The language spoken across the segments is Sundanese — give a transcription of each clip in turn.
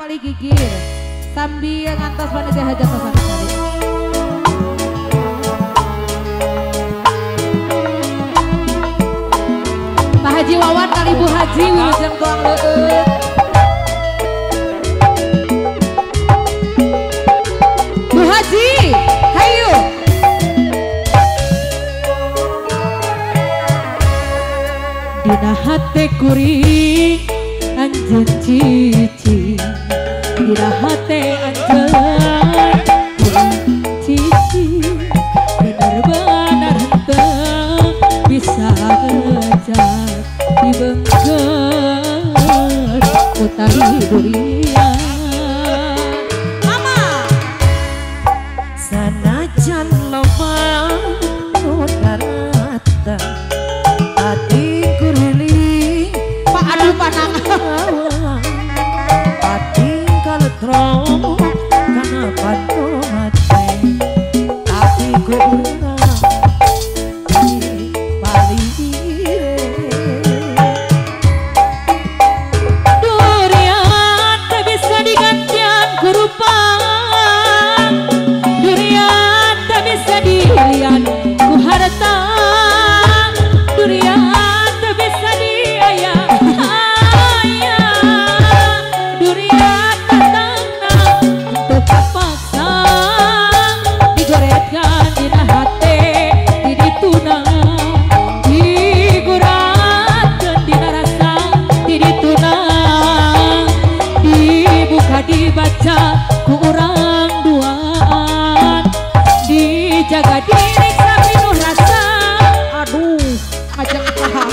palih gigir sambil ngantos panitia hajat tosan tadi. Pak Haji Wawan kali Bu Haji wilujeng tuang leueut. Bu Haji, hayu. Dina hate kuring anjeun cicing, dina hate anjeun kuring cicing, bener-bener henteu bisa ngejar dibengket ku tali durian. Mama sanajan loba nu daratan ati kuriling Pak aduh panang ati kaletro kana patu hate tapi ku urang durian tak bisa digantian ku rupa, durian tak bisa dilian ku harta, durian tak bisa diayah ayah, durian datangna teu kapaksa digoretkan dina hate di dituna, diguratkeun dina rasa di dituna, dibuka dibaca ku urang duaan, dijaga diriksa pinuh rasa. Aduh ngajeng paham.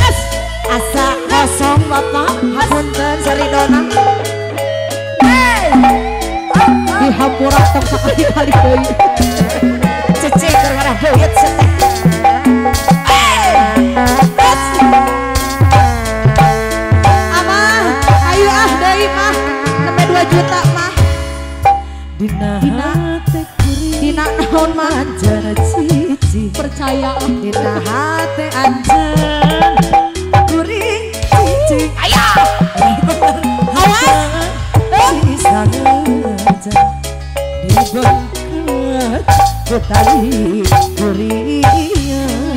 Es asa kosong bapak hapunten saridona. Dihampura tong sakali-kali deui. Cece keur ngarah duit seteh. Amah, ayo ah deui mah nembe 2 juta mah. Dina Dina hate kuring dina naon mah anjeun cicing, percaya dina hate anjeun kuring cicing. Ayo hawas bisa ngejar dibengket ku tali durian.